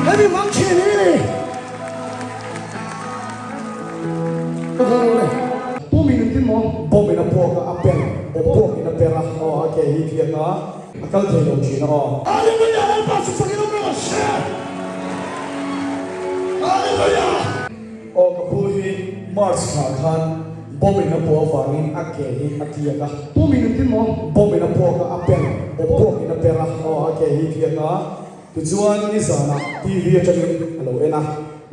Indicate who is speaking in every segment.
Speaker 1: Hemi mang thin hi ni. Ka kal lo le. Pum in engtin maw? Bomb in a puak a, a per. Bomb puak in a per a, aw a ke hi tliak a, a kal thei lo thin a aw. Hallelujah Lalpa chu fakin awm rawh se. Hallelujah. Aw ka pu hi March thla khan bomb in a puah avangin a ke hi a tliak a. Pum in engtin maw? Bomb in a puak a, a per. Bomb puak in a per a, aw a ke hi tliak a. Tichuan nizanah TV atangin a lo en a,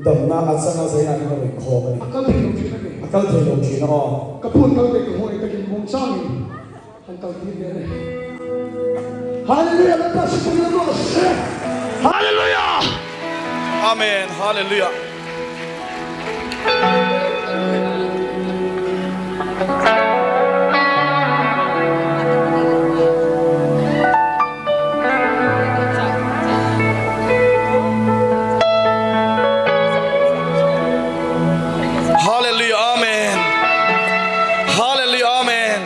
Speaker 1: damna a chang a zainah hian a rawn khawm a ni.
Speaker 2: A kal thei lo thin a ni.
Speaker 1: A kal thei lo thin a aw.
Speaker 2: Ka phun kal ve ka hawi takin mawng changin han kal tir ve a ni.
Speaker 1: Hallelujah Lalpa Sipaina rawh se.
Speaker 3: Hallelujah Amen Hallelujah. Hallelujah Amen Hallelujah Amen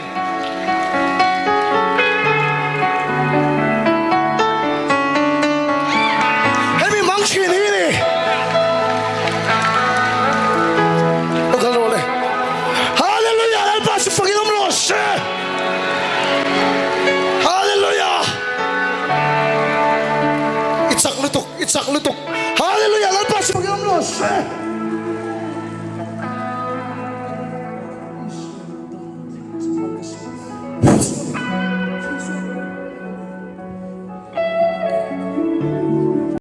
Speaker 1: Hemi mang thin hi ni. Kal rawh le. Hallelujah Lalpa chu fakin awm rawh se. Hallelujah. I chak lutuk, i chak lutuk. Hallelujah Lalpa chu fakin awm rawh se.